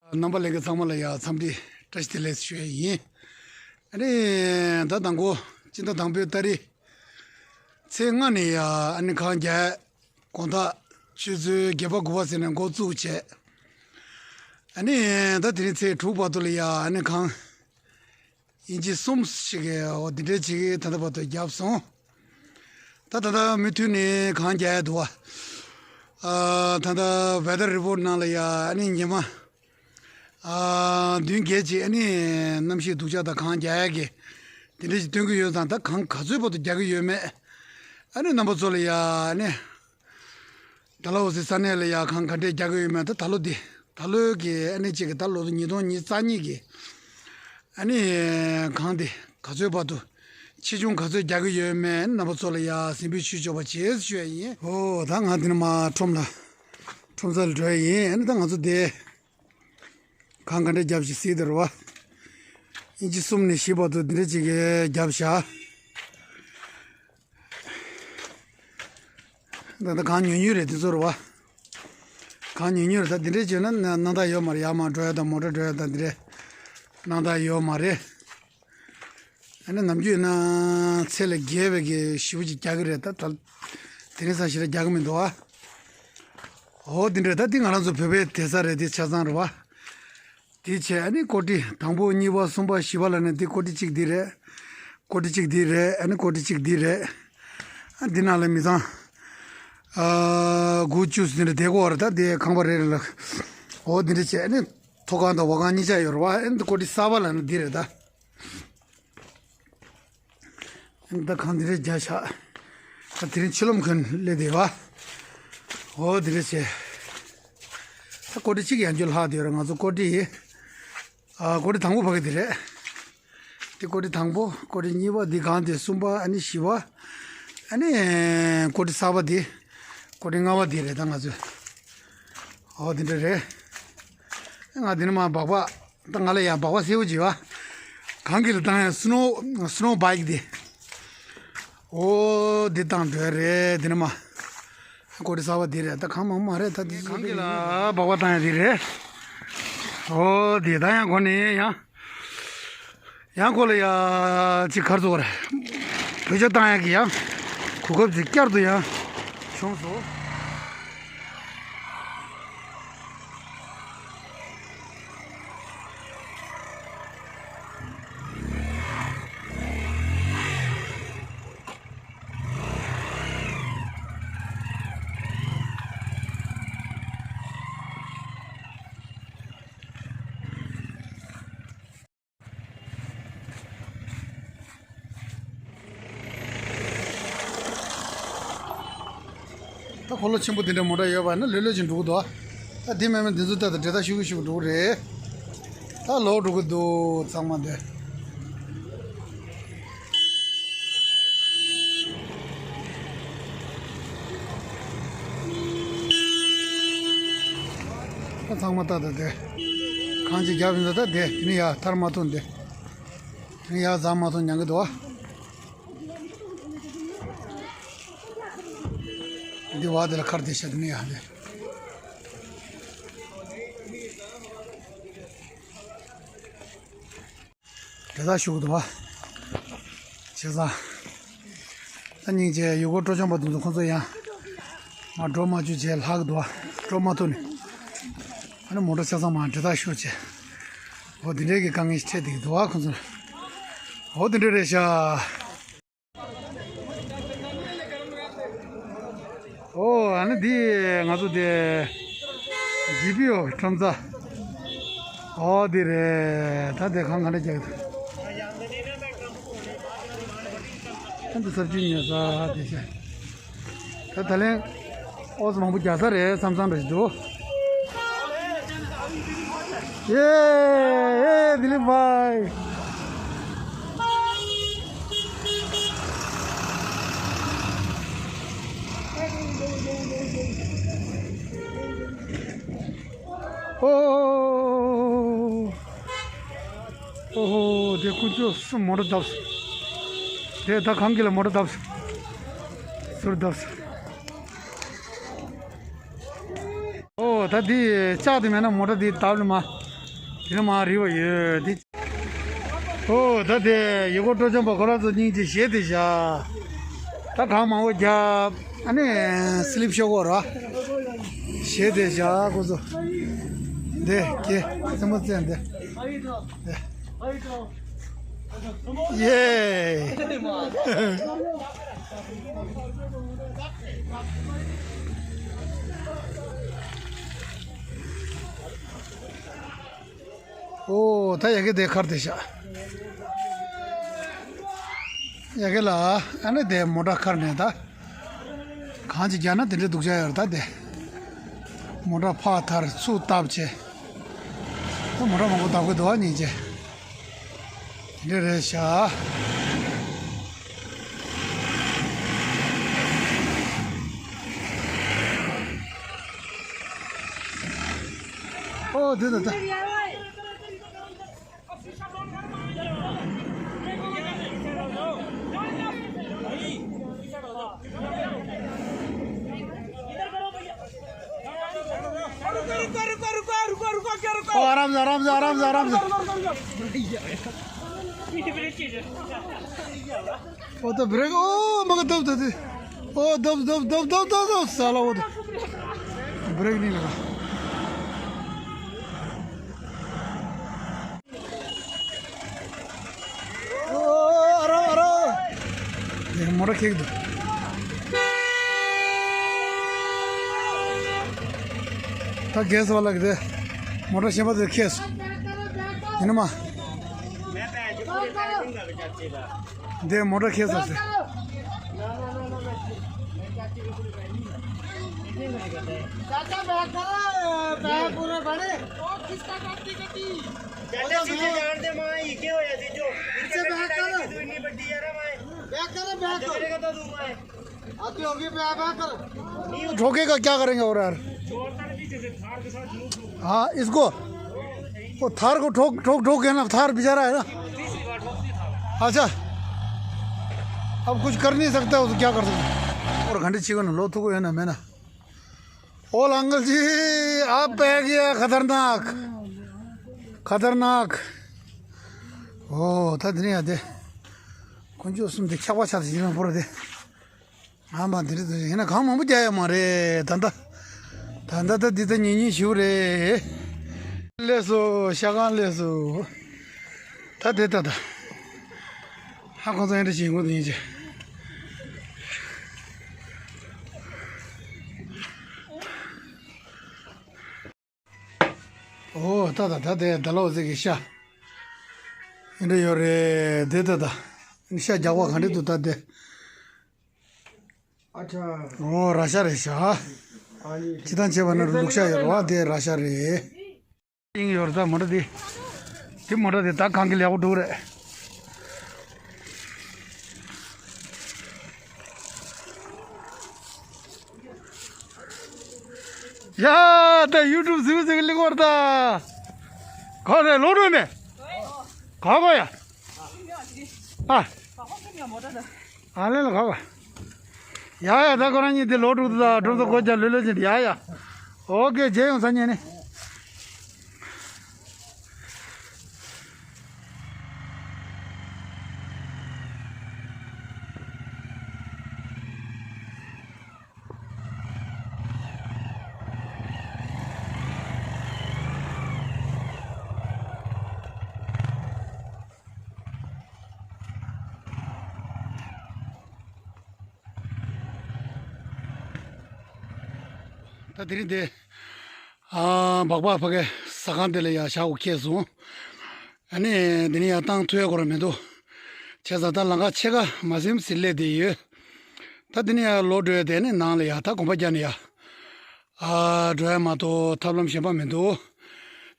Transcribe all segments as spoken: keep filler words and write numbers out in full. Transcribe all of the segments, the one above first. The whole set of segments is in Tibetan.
རྣམ་པ་ལྷན་རྒྱས་ཚང་མ་ལ་ཡ་འཚམས་འདྲི་བཀྲ་ཤིས་བདེ་ལེགས་ཞུ་ཡ་ཡིན། ཨ་ནི་ད་དང་པོ་སྤྱི་ཟླ་དང་པོའི་ཏ་རིག་ཚེས་ལྔ་ནས་ཡ་ཨ་ནི་གངས་རྒྱག་དགོང་དག་ཆུ་ཚོད་བརྒྱད་པ་དགུ་པ་ཟེར་ནས་འགོ་བཙུགས་བྱས། ཨ་ནི་ད་དེ་རིང་ཚེས་དྲུག་བར་དུ་ལ་ཡ་ཨ་ནི་གངས་ཨིན་ཅི་གསུམ་ཞིག་གི་འོ་འདི་འདྲའི་ཅིག་ད་ལྟ་བར་དུ་བརྒྱབ་སོང་། ད་ད་ལྟ་མུ་མཐུད་ནས་གངས་རྒྱག་ཡ་འདུག་བ། ཨ་ད་ལྟ་ཝེ་དར་རི་པོར་ཊི་ནང་ལ་ཡ་ཨ་ནི་ཉི་མ་ཨ་བདུན་བརྒྱད་ཅིག་ཨ་ནི་གནམ་གཤིས་སྡུག་ཅག་དང་གངས་རྒྱག་ཡ་གི་དེ་འདྲ་ཞིག་སྟོན་གྱི་ཡོད་ཙང་ད་གངས་ག་ཚོད་བར་དུ་རྒྱག་གི་ཡོད་མེད་ཨ་ནི་རྣམ་པ་ཚོ་ལ་ཡ་ཨ་ནི། ད་ལོ་འོ་སི་ས་གནས་ལ་ཡ་གངས་ག་འདྲས་རྒྱག་གི་ཡོད་མེད་ད་ད་ལོ་འདི་ད་ལོའི་གི་ཨ་ནི་གཅིག་གི་ད་ལོ་ཉིས་སྟོང་ཉི་ཤུ་རྩ་གཉིས་གི་ཨ་ནི་གངས་འདི་ག་ཚོད་བར་དུ་ཆེ་ཆུང་ག་ཚོད་རྒྱག་གི་ཡོད་མེད་རྣམ་པ་ཚོ་ལ་ཡ་གཟིགས་འབུལ་ཞུ་ཆོག་པ་བྱེད་ཞུ་ཡ་ཡིན། ཨོ་ད་ང་འདི་ནས་མར་ཁྲོམ་ལ་ཁྲོམ་ས་ལ་འགྲོ་ཡ་ཡིན། ཨ་ནི་ད་ང་ཚོ་འདི་གངས་ག་འདྲས་བརྒྱབ་ཞིག་གཟིགས་དེ་རེད་བ། ཨིན་ཅི་གསུམ་ནས་བཞི་བར་དུ་འདི་འདྲས་ཅིག་གི་བརྒྱབ་བཞག་ད་ལྟ་གངས་ཉུང་ཉུང་རེད་དེ་ཚོ་རེད་བ། གངས་ཉུང་ཉུང་རེད། ད་འདི་འདྲས་བྱས་ན་སྣང་དག་ཡོད་མ་རེད། ཡར་མར་འགྲོ་ཡ་དང་མོ་ཊ་འགྲོ་ཡ་དང་འདི་འདྲས་སྣང་དག་ཡོད་མ་རེད། ཨ་ནི་ནམ་རྒྱུན་ན་ཚད་ལས་བརྒལ་བའི་གི་ཞེ་པོ་ཅིག་རྒྱག་གི་རེད། ད་ད་དེ་རིང་སང་ཞེ་དྲག་རྒྱག་གི་མི་འདུག་ཨ། འོ་འདི་འདྲས་ད་འདི་ང་རང་ཚོ་བོད་པའི་བསྡད་ས་རེད། འདི་ཆ་ཚང་རེད་བ། དེ་བྱས་ཨ་ནི་ཀོ་ཊི་དང་པོ་གཉིས་པ་གསུམ་པ་བཞི་པ་ལ་ནི་དེ་ཀོ་ཊི་གཅིག་འདི་རེད། ཀོ་ཊི་གཅིག་འདི་རེད། ཨ་ནི་ཀོ་ཊི་གཅིག་འདི་རེད། ཨ་འདི་ནང་ལ་མི་ཚང་ཨ་དགུ་བཅུ་ཟིན་རེད། དེ་གོ་རེད། ད་དེ་ཁང་པ་རེ་རེ་ལ་འོ་འདི་འདྲ་བྱས་ཨ་ནི་ཐོག་ཁང་དང་འོག་ཁང་གཉིས་ཆ་ཡོད་རེད་བ། ཨ་ནི་ཀོ་ཊི་གསར་པ་ལ་ནི་འདི་རེད་ད། ད་གང་དེ་རེད་རྒྱ་ཤག་ད་དེ་རིང་ཕྱི་ལོམ་གོན་སླེབས་བསྡད་པ། འོ་དེ་རེད་བྱས། ད་ཀོ་ཊི་གཅིག་ཡང་རྒྱུ་ལྷག་བསྡད་ཡོད་རེད། ང་ཚོ་ཀོ་ཊི་ཡིན། ཨ་ཀོ་ཊི་དང་པོ་ཕ་གི་དེ་རེད། དེ་ཀོ་ཊི་དང་པོ། ཀོ་ཊི་གཉིས་པ་འདི་གང་དེ། གསུམ་པ་ཨ་ནི་བཞི་པ། ཨ་ནི་ཀོ་ཊི་གསར་པ་འདི་ཀོ་ཊི་ལྔ་པ་འདི་རེད། ད་ང་ཚོས་འོ་དེ་འདྲ་རེད། ང་འདི་ནས་མར་སྦག་སྦག་ད་ང་ལ་ཡང་སྦག་སྦག་སེར་པོ་ཅིག་ཡོད་ཨ། གངས་དཀྱིལ་ལ་བཏང་ཡ་སི་ནོ། སི་ནོ་བྷའིཀ་འདི། འོ་འདི་བཏང་འགྲོ་ཡ་རེད། འདི་ནས་མར་ཀོ་ཊི་གསར་པ་འདི་རེད། ད་གང་མང་མ་རེད། ད་འདི་གངས་དཀྱིལ་ལ་སྦག་སྦག་བཏང་ཡ་འདི་རེད། འོ་འདི་ད་ཡང་གོ་ནས་ཡང་ཡང་ཁོ་ལ་ཡ་ཅིག་གར་ཚོར་བོད་ཇ་བཏང་ཡ་གི་ཡང་གོ་སྐབས་ཅིག་བསྐྱར་དུ་ཡང་བྱུང་སོང་། ད་འཁོར་ལོ་ཆེན་པོ་འདི་འདྲ་མོ་ཊ་ཡོད་པ་ན་ལྷོད་ལྷོད་ཅིག་འགྲོ་གི་འདུག་ད་འདི་མེད་མེད་འདི་ཚོ་ལྟ་དང་འབྲེལ་ཐག་ཤུགས་ཀྱིས་ཤུགས་འགྲོ་གི་རེད། ད་ལོག་འགྲོ་གི་འདུག་ཚང་མ་འདི། ད་ཚང་མ་ལྟ་དང་དེ། གང་ཅི་རྒྱབ་ཡིན་ད་ད་དེ་དེ་ནི་ཡ་ཐར་མ་ཐོན་དེ། དེ་ནི་ཡ་ཟ་མ་ཐོན་ཉང་གི་འདུག་བ། འདི་བ་དེ་ལ་ཁར་དེ་ཤ་དེ་ནི་ཡ་དེ། དེ་དག་ཞུ་གི་འདུག་བ། བྱས་ཙང་། ད་སྙིང་རྗེ་ཡུལ་སྐོར་སྤྲོ་འཆམ་པ་དེ་ཚོ་ཁོང་ཚོ་ཡང་མར་འགྲོ་མ་བཅུག་བྱས་ལྷག་གི་འདུག་བ། འགྲོ་མ་ཐུབ་ནས། ཨ་ནི་མོ་ཊ་ཆ་ཚང་མར་འབྲེལ་ཐག་ཤོར་བྱས། འོ་དེ་འདྲའི་གི་དཀའ་ངལ་ཞིག་འཕྲད་བསྡད་ཀྱི་འདུག་བ་ཁོང་ཚོ་ལ། འོ་དེ་འདྲ་རེད་ཤག་ཨོ་ཨ་ནི་འདི་ང་ཚོ་དེ་ཇི་པི་ཨོ་ཁྲོམ་ས། ཨོ་འདི་རེད། ད་དེ་གང་ག་འདྲ་རྒྱག་གི་འདུག་ཨ་འདི་ས་བཅུད་ཉོ་ས་དེ་ཤ། ད་ད་ལན་ཨོ་ཙི་མང་པོ་རྒྱག་ས་རེད་བསམ་བསམ་རེད་འདུག་ཡེ། ཡེ་དི་ལི་བྷའི། ཨོ། ཨོ་ཧོ། དེ་ཀུན་སྤྱོད་སུ་མོ་ཊ་བརྡབས། དེ་ད་གང་གི་ལ་མོ་ཊ་བརྡབས། ཟུར་བརྡབས། ཨོ་ད་འདི་ལྕགས་དེ་མེད་ན་མོ་ཊ་འདི་བརྡབ་ལ་མ། དེ་ནས་མར་རིལ་བ་ཡོད་དེ། ཨོ་ད་དེ་ཡུལ་སྐོར་སྤྲོ་འཆམ་པ་ཁོ་རང་ཚོ་སྙིང་རྗེ་ཞེ་དེ་བཞག་ད་གང་མང་པོ་རྒྱབ། ཨ་ནི་སི་ལིབ་ཤོར་གོ་ར། ཞེ་དེ་བཞག་ཁོ་ཚོ། དེ་ཀྱེ་སེམས་པ་བཙན་དེ། དེ། ཡེ། ཨོ་ད་ཡ་གི་དེ་ཁར་དེ་ཤག་ཡ་གི་ལ་ཨ་ནི་དེ་མོ་ཊ་ཁར་ནས་ད། གང་ཅི་རྒྱག་ན་དེ་འདྲའི་སྡུག་ཅག་ཡོད་རེད་ད་དེ། མོ་ཊ་ཕར་ཐར་ཚུར་བཏབ་བྱས། ད་མོ་ཊ་མང་པོ་བཏབ་གི་འདུག་ཨ་སྙིང་རྗེ། དེ་འདྲ་རེད་ཤག་ཨོ་དེ་ད་ད། ओ, आराम से, आराम से, आराम से, आराम से। ओ तो ब्रेक, ओ, मगर दब, दब, दब। ओ, दब, दब, साला, वो तो ब्रेक नहीं लगा। ཨོ། ཨ་རོ། ཨ་རོ། ཡ། མོ་ཊ་ཁྱེར་གི་འདུག་ད་རྒྱལ་ས་བ་ལ་གི་དེ། མོ་ཊ་གཞན་པ་དེ་ཁྱེར་སོང་། ཡིན་ནམ། འདི་མོ་ཊ་ཁྱེར་སོང་ཟེར། चाचा, बैक करो, बैक पूरे बड़े। ओ, खिसका काटती कटी। चाचा, सीधे जान दे, मां, ये क्या होया, दीजो? पीछे बैक करो। तू इतनी बड्डी यार, मां। बैक करो, बैक करो। तेरे का तो दूंगा। अभी होगी, बैक, बैक करो। ठोकेगा, क्या करेंगे और यार? हाँ, इसको, वो थार को ठोक, ठोक, ठोक के ना, थार बेचारा है ना। अच्छा, अब कुछ कर नहीं सकता, उसको क्या कर सकते? और घंटे छः घंटे लो तो कोई है ना, मैं ना। ओल अंकल जी, आप पे आ गया खतरनाक, खतरनाक। ओ, था दुनिया दे। कुंजो सुन दे, छापा छाप जी में पूरा दे। ཨ་མ་འདི་རེད། ཡིན་ན་གང་མང་པོ་རྒྱག་ཡ་མ་རེད་ད་ལྟ། ད་ལྟ་ད་འདི་ད་ཉིན་ཉིན་ཞུ་རེད། ལས་སོ་ཤ་ཁང་ལས་སོ། ད་དེ་ད་ད། ཧ་ཁོང་ཚོ་ཡང་འདྲ་ཞིག་ཡོང་གི་འདུག་ཡིན་ཅེ། ཨོ་ད་ད་ད་དེ་ད་ལོ་ཟེར་གི་ཤ། ཡིན་འདྲ་ཡོད་རེད་དེ་ད་ད། ཤ་རྒྱག་པ་ག་འདྲ་འདུག་ད་དེ། ཨོ་ར་ཤ་རེད་ཤག་སྤྱི་བཏང་བྱས་པ་ན་ལུག་ཤ་ཡོད་རེད་བ། དེ་ར་ཤ་རེད། ཨིང་ཡོད་རེད་ད་མོ་ཊ་དེ། དེ་མོ་ཊ་དེ་ད་གང་གི་ལེགས་པོ་འགྲོ་རེད། ཡ་ད་ཡུ་ཊུབ་ཟིག་ཟིག་གླིང་བར་ད། ག་རེ་ལོ་རུ་མེ། ག་ག་ཡ། ཨ། ཨ་ལེ་ལ་ག་བ། ཡ་ཡ་ད་ཁོ་རང་གཉིས་དེ་ལོ་དྲུག་ཏུ་ད་དྲུག་ཏུ་གོ་ཅ་ལོ་ལོ་ཅི་ཡ་ཡ། ཨོ་ཀེ་རྗེས་ཡོང་ས་ཉེ་ནི། ད་དེ་རིང་དེ། ཨ། སྦག་སྦག་ཕ་གའི་ཟ་ཁང་དེ་ལ་ཡར་བཞག་གོ་ཁེལ་སོང་། ཨ་ནི་དེ་ནས་ཡར་བཏང་ཐུབ་ཡ་གོ་ར་མི་འདུག་བྱས་ཙང་ད་ལམ་ཁ་ཕྱེད་ཀ་མ་ཟིན་ཙམ་སླེབས་བསྡད་ཡོད། ད་དེ་ནས་ཡར་ལོག་འགྲོ་ཡ་དེ་ནི་ནང་ལ་ཡར་ད་གོམ་པ་རྒྱག་ནས་ཡར། ཨ། འགྲོ་ཡ་མ་གཏོགས་ཐབས་ལམ་གཞན་པ་མི་འདུག་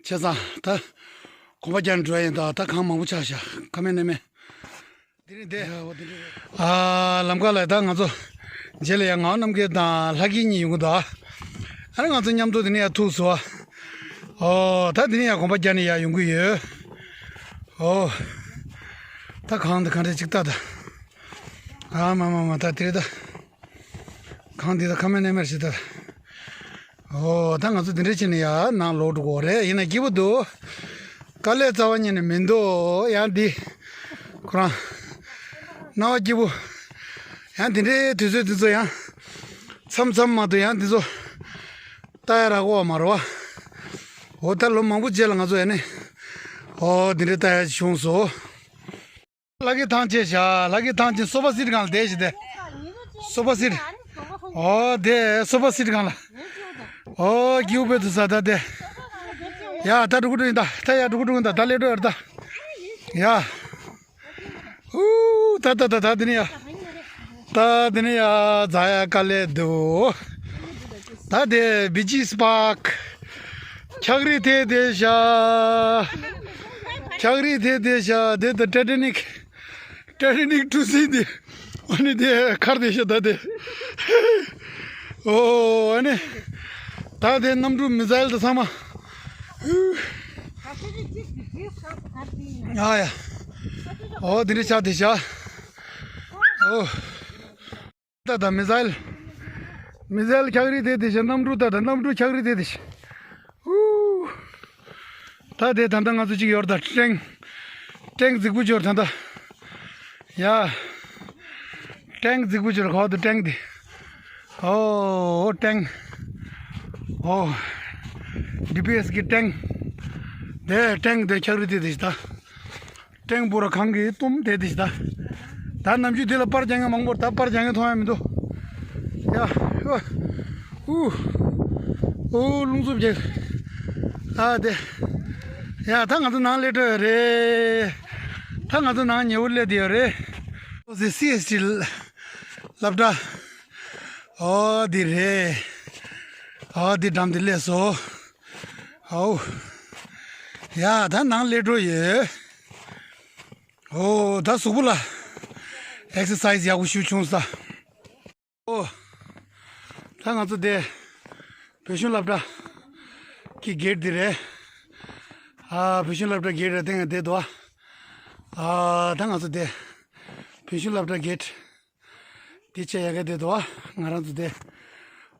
བྱས་ཙང་ད་གོམ་པ་རྒྱག་ནས་འགྲོ་ཡ་ཡིན། ད་ད་གང་མང་པོ་ཆགས་ཤག་ཁ་མེད་ནས་མེད། དེ་རིང་དེ། ཨ། ལམ་ཁ་ལ་ད་ང་ཚོ་རྗེས་ལ་ཡ་ངག་དབང་རྣམ་རྒྱལ་དང་ལྷ་སྐྱིད་གཉིས་ཡོང་གི་འདུག་ཨ་ནི་ང་ཚོ་མཉམ་དུ་དེ་ནས་ཡར་ཐུག་སོང་། ཨོ། ད་དེ་ནས་ཡར་གོམ་པ་རྒྱག་ནས་ཡར་ཡོང་གི་ཡོད། ཨོ། ད་གང་དང་གང་འདྲ་ཅིག་ལྟ་ད། ཨ་མ་མ་མ་ད་དེ་རེད་ད། གང་འདི་ད་ཁ་མེད་ནས་མེད་ཞིག་ད། ཨོ་ད་ང་ཚོ་འདི་འདྲ་བྱས་ནས་ཡར་ནང་ལོག་འགྲོ་གི་རེད། ཡིན་ན་སྐྱིད་པོ་འདུག་དཀའ་ལས་རྩ་བ་ཉིད་ནས་མི་འདུག་ཡང་འདི་ཁོ་རང་སྣང་བ་སྐྱིད་པོ། ཡང་འདི་འདྲའི་དུས་ཚོད་འདི་ཚོ་ཡང་མཚམས་མཚམས་མ་གཏོགས་ཡང་འདི་ཚོ་ལྟ་ཡ་རག་གོ་བ་མ་རེད་བ། འོ་ད་ལོ་མང་པོ་རྗེས་ལ་ང་ཚོ་ཡང་ནི་འོ་འདི་འདྲའི་ལྟ་ཡ་བྱུང་སོང་། ལྷ་གི་ཐང་ཆད་བཞག་ལྷ་གི་ཐང་ཆད་སོ་ཕ་སིཊ་སྒང་ལ་བསྡད་ཤིག་དེ། སོ་ཕ་སིཊ། ཨོ་དེ་སོ་ཕ་སིཊ་སྒང་ལ། ཨོ་སྐྱིད་པོ་དཔེ་འདུག་ས་ད་དེ། ཡ་ད་འགྲོ་གི་འགྲོ་ཡིན་ད་ད་ཡ་འགྲོ་གི་འགྲོ་ཡིན་ད་ད་སླེབས་འགྲོ་ཡ་རེད་ད། ཡ། ཨུ་ད་ད་ད་ད་དེ་ནི་ཡ། ད་དེ་ནི་ཡ་རྫ་ཡ་དཀའ་ལས་འདུག་ད་དེ་བི་ཇི་སི་པཱག་ཁྱག་རིལ་ཐེབས་བསྡད་ཤག་ཁྱག་རིལ་ཐེབས་བསྡད་ཤག་དེ་ད་ཊའི་ཊ་ནིག་ཊའི་ཊ་ནིག་གྲུ་གཟིངས་དེ་ཨ་ནི་དེ་འཁར་བསྡད་ཤག་ད་དེ། ཨོ་ཨ་ནི་ད་དེ་གནམ་གྲུ་མི་སི་ཡལ་དེ་ཚང་མ། ཡ་ཡ། ཨོ་དེ་འདྲ་ཆགས་བསྡད་ཤག་ཨོ། ད་ད་མི་སི་ཡལ། མི་སི་ཡལ་ཁྱག་རིལ་དེ་དེ་བཞིན་གནམ་གྲུ་ད་ད་གནམ་གྲུ་ཁྱག་རིལ་དེ་དེ་བཞིན། ཧུ། ད་དེ་ད་ལྟ་ང་ཚོ་གཅིག་ཡོད་ད་ཀྲེང་། ཀྲེང་རྫིག་པོ་འབྱོར་ད་ལྟ། ཡ། ཀྲེང་རྫིག་པོ་འབྱོར་ག་བ་དུ་ཀྲེང་དེ། ཨོ་ཀྲེང་། ཨོ། ཌི་པི་ཨེ་སི་གི་ཀྲེང་། དེ་ཀྲེང་དེ་ཁྱག་རིལ་དེ་དེ་ད། ཀྲེང་པུ་ར་གངས་ཀྱིས་བཏུམས་དེ་དེ་ཞིག་ད། ད་ནམ་རྒྱུན་དེ་ལ་པར་རྒྱག་མཁན་མང་པོ་ད་པར་རྒྱག་མཁན་མཐོང་ཡ་མི་འདུག་ཡ། ཨུ། ཨུ། ཨུ་རླུང་འཚུབ་རྒྱག་ཨ་དེ། ཡ་ད་ང་ཚོ་ནང་སླེབས་འགྲོ་ཡོད་རེད། ད་ང་ཚོ་ནང་ཉེ་བོ་སླེབས་བསྡད་ཡོད་རེད། ཨོ་སི་སི་ཨེས་ཊི་སློབ་གྲྭ། ཨོ་འདི་རེད། ཨོ་འདི་འགྲམ་དེ་སླེབས་སོང་། ཨའོ། ཡ་ད་ནང་སླེབས་འགྲོ་ཡོད། ཨོ་ད་གཟུགས་པོ་ལ་ཨེག་སར་སའི་ཛི་ཡག་པོ་ཞིག་བྱུང་ས། ཨོ། ད་ང་ཚོ་དེ་བོད་གཞུང་སློབ་གྲྭ་གི་གེ་ཊི་འདི་རེད། ཨ་བོད་གཞུང་སློབ་གྲྭ་གེ་ཊི་རེད་སྟེང་ང་བསྡད་འདུག་ཨ་ད་ང་ཚོ་དེ་བོད་གཞུང་སློབ་གྲྭ་གེ་ཊི་དེ་ཆེ་ཡ་གི་བསྡད་འདུག་ཨ་ང་རང་ཚོ་དེ་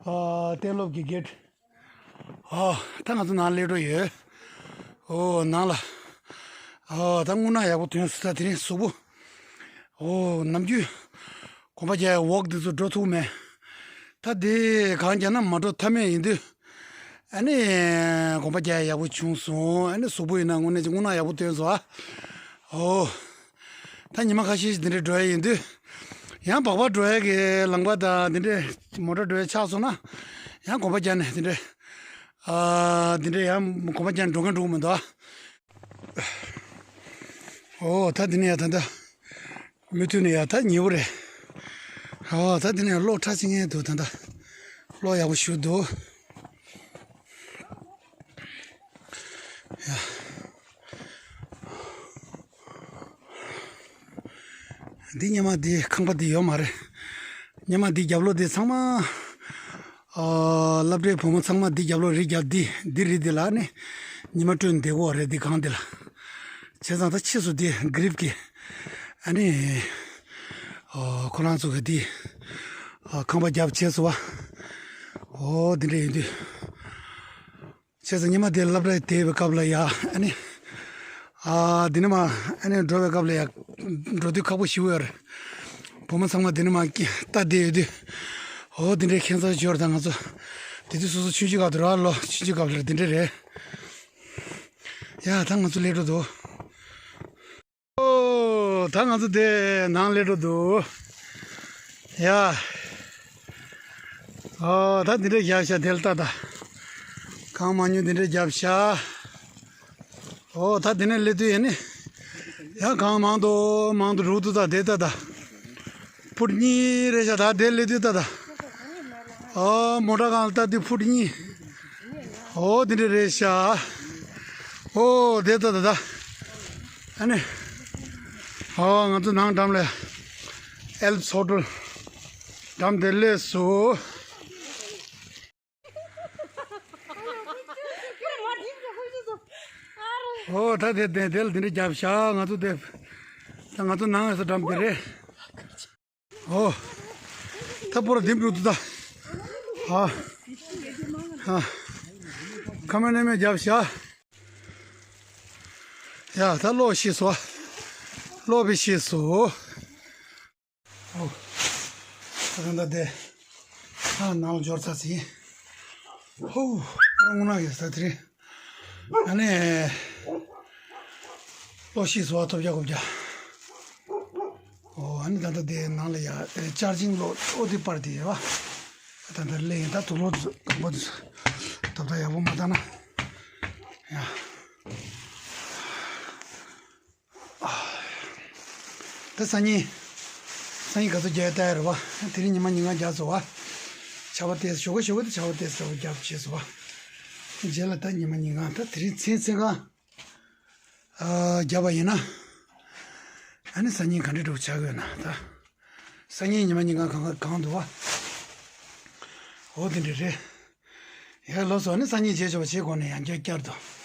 ཨ་གཏན་སློབ་ཀྱི་གེ་ཊི། ཨོ། ད་ང་ཚོ་ནང་སླེབས་འགྲོ་ཡོད། ཨོ་ནང་ལ། ཨོ་ད་དངོས་གནས་ཡག་པོ་ཐོན་སོང་ད་དེ་རིང་གཟུགས་པོ། ཨོ་ནམ་རྒྱུན་གོམ་པ་རྒྱག་ཡ་ཝོག་འདི་ཚོ་འགྲོ་ཐུབ་མེད། ད་དེ་གང་རྒྱག་ན་མ་འགྲོ་ཐབས་མེད་ཡིན་དུས། ཨ་ནི་གོམ་པ་རྒྱག་ཡ་ཡག་པོ་བྱུང་སོང་ཨ་ནི་གཟུགས་པོ་ཡིན་ན་དངོས་གནས་ཀྱི་དངོས་གནས་ཡག་པོ་ཐོན་སོང་ཨ། ཨོ། ད་ཉི་མ་ཁ་ཤས་ཤིག་འདི་འདྲ་འགྲོ་ཡ་ཡིན་དུས། ཡང་སྦག་སྦག་འགྲོ་ཡ་གི་ལམ་ཁ་དང་འདི་འདྲའི་མོ་ཊ་འགྲོ་ཡ་ཆགས་སོང་ན། ཡང་གོམ་པ་རྒྱག་ནས་འདི་འདྲའི། ཨ་འདི་འདྲའི་ཡང་གོམ་པ་རྒྱག་ནས་འགྲོ་མཁན་འགྲོ་གི་མི་འདུག་ཨ། ཨོ་ད་འདི་ནས་ཡ་ད་ལྟ་མུ་མཐུད་ནས་ཡ་ད་ཉེ་བོ་རེད། ཨོ་ད་འདི་ནས་གློག་ཁྲ་ཅིག་ངན་འདུག་ད་ལྟ་གློག་ཡག་པོ་ཞུ་འདུག་ཡ། འདི་སྔོན་མ་འདི་ཁང་པ་འདི་ཡོད་མ་རེད། སྔོན་མ་འདི་རྒྱབ་ལོགས་འདི་ཚང་མ། ཨ་སློབ་གྲྭའི་བུ་མོ་ཚང་མ་འདི་རྒྱབ་ལོགས་རི་རྒྱབ་འདི་འདི་རི་འདི་ལ་ནི་ཉི་མ་སྤྲོད་བསྡད་ཀྱི་ཡོད་རེད་འདི་སྒང་འདི་ལ། བྱས་ཙང་ད་ཕྱིས་སུ་འདི་གྷི་རིབ་ཀྱི་ཨ་ནི་ཨ་ཁོ་རང་ཚོ་གི་འདི་ཨ་ཁང་པ་རྒྱབ་བྱས་སོང་བ། ཨོ་འདི་འདྲ་ཡིན་དུས། བྱས་ཙང་ཉི་མ་དེ་སློབ་གྲྭ་བསྡད་པའི་སྐབས་ལ་ཡ་ཨ་ནི། ཨ་འདི་ནི་མ་ཨ་ནི་འགྲོ་བའི་སྐབས་ལ་ཡ་འགྲོ་དུས་ཁག་པོ་ཞེ་པོ་ཡོད་རེད། བུ་མོ་ཚང་མ་འདི་ནི་མ་ལྟ་བསྡད་ཡོད་དུས། འོ་འདི་འདྲའི་ཁྱད་མཚར་ཅིག་ཡོད་རེད་ད་ང་ཚོ། དེ་དུས་སོ་སོ་ཆུང་ཆུང་སྐབས་དུ་ར་ལོ་ཆུང་ཆུང་སྐབས་ལ་འདི་འདྲ་རེད། ཡ་ད་ང་ཚོ་སླེབས་འགྲོ་འདུག་ཨོ། ད་ང་ཚོ་དེ་ནང་སླེབས་འགྲོ་འདུག་ཡ། ཨོ་ད་འདི་འདྲ་རྒྱབ་ཤག་དེ་ལ་ལྟ་ད། གངས་མང་ཉུང་འདི་འདྲ་རྒྱབ་ཤག་ཨོ་ད་འདི་ནས་སླེབས་དུས་ཡ་ནི། ཡ་གངས་མང་དུ་མང་དུ་རུབ་འདུག་ད་དེ་ལྟ་ད། ཕུཊ་གཉིས་རེད་ཤག་ད་དེ་སླེབས་དུས་ལྟ་ད། ཨོ་མོ་ཊ་གང་ལ་ལྟ་དུས་ཕུཊ་གཉིས། ཨོ་དེ་འདྲ་རེད་ཤག་ཨོ་དེ་ལྟ་ད་ད། ཨ་ནི། ཨོ་ང་ཚོ་ནང་འགྲམ་ལ་ཨེལ་པི་སི་ཧོ་ཊེལ་འགྲམ་དེ་སླེབས་སོང་། ཨོ་ད་དེ་དེ་དེ་ལ་དེ་འདྲ་རྒྱབ་ཤག་ང་ཚོ་དེ། ད་ང་ཚོ་ནང་ཡོད་ས་འགྲམ་དེ་རེད། ཨོ། ད་པོ་ར་དེམ་འགྲོ་འདུག་ད། ཨ། ཨ། ཁ་མ་ནེ་མེ་རྒྱབ་ཤག་ཡ་ད་གློག་ཤི་སོང་། གློག་པའི་ཤི་སོང་། ཨོ། ད་ག་འདྲ་དེ། ཨ་ནང་ལ་འབྱོར་ཚར་ཟིན། ཧོ། ཁོ་རང་དངོས་གནས་ཡོད་ས་དེ་རེད། ཨ་ནི། གློག་ཤི་སོང་བ་ཐོབ་རྒྱག་དགོས་རྒྱ། ཨོ་ཨ་ནི་ད་ལྟ་དེ་ནང་ལ་ཡ་ཅར་ཇིང་གློག་ཨོ་དེ་པར་དེ་ཡོད་བ། ད་ལྟ་ལས་ཡིན་ད་དུག་ལོག་དང་པོ་དེ་ཐོབ་ད་ཡག་པོ་མ་བཏང་ན། ཡ། ད་སང་ཉིན། སང་ཉིན་ག་ཚོད་རྒྱག་ཡ་ལྟ་ཡ་རེད་བ། དེ་རིང་ཉི་མ་ཉིན་གང་རྒྱག་ཚོ་བ། ཆར་པ་ཏོག་ཙམ་ཞོགས་ཀ་ཞོགས་ཀ་དེ་ཆར་པ་ཏོག་ཙམ་ཆར་པ་རྒྱབ་བྱས་སོ་བ། རྗེས་ལ་ད་ཉི་མ་ཉིན་གང་ད་དེ་རིང་མཚན་མཚན་གང་། ཨ་རྒྱབ་པ་ཡིན་ན། ཨ་ནི་སང་ཉིན་ག་འདྲ་འགྲོ་ཆགས་ཡོད་ན་ད། སང་ཉིན་ཉི་མ་ཉིན་གང་གང་གང་འདུག་བ། འོ་དེ་འདྲ་རེད། ཡ་ལོ་སོ་ནི་སང་ཉིན་རྗེས་ཆོག་བྱེད་དགོས་ནས་ཡང་བསྐྱར་བསྐྱར་དུ།